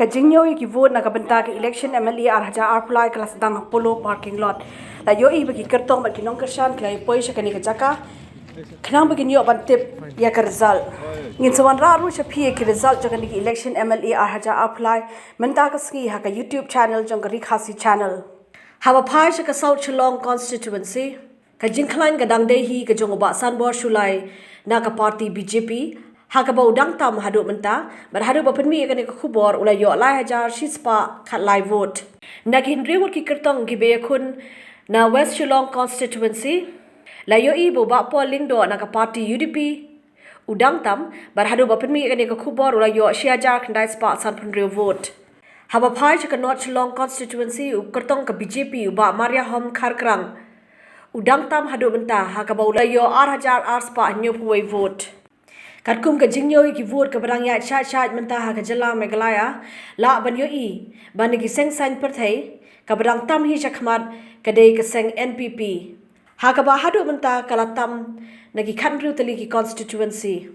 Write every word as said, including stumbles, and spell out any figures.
Ka jingñiew ïa ki vote na ka bynta ka election M L A ar hajar arphew lai ka la sdang ha Polo parking lot. La ïohi ba ki kyrtong bad ki nongkyrshan ki la ïa poi sha kane ka jaka khnang ba kin ïoh ban tip ïa ka result. Ngin sa wanrah ruh sha phi ïa ki result jong kane ka election M L A ar hajar arphew lai mynta ka sngi ha ka YouTube channel jong ka Ri Khasi Channel. Haba phai sha ka South Shillong constituency, ka jingkhlaiñ ka dang dei hi ka jong u Bah Sanbor Shullai na ka party B J P, ha kaba u dang tam haduh mynta, bad haduh ba pynmih ïa kane ka khubor u la ïoh lai hajar shispah khatlai vote. Na ki hynriew ngut ki kyrtong kiba ïakhun na West Shillong constituency, la ïohi ba u Bah Paul Lyngdoh na ka party U D P u dang tam, bad haduh ba pynmih ïa kane ka khubor u la ïoh shi hajar khyndai spah sanphew hynriew vote. Haba phai sha ka North Shillong constituency, u kyrtong ka B J P u Bah Mariahom Kharkrang u dang tam haduh mynta, ha kaba u la ïoh ar hajar ar spah hynñiewphew wei vote. Katkum ka jingñiew ïa ki vote kaba dang ïaid shait shait mynta ha ka jylla Meghalaya, lah ban ïohi ba na ki seng saiñ pyrthei, kaba dang tam hi shakhmat ka dei ka seng N P P, ha kaba haduh mynta ka la tam na ki khathynriew tylli ki constituency.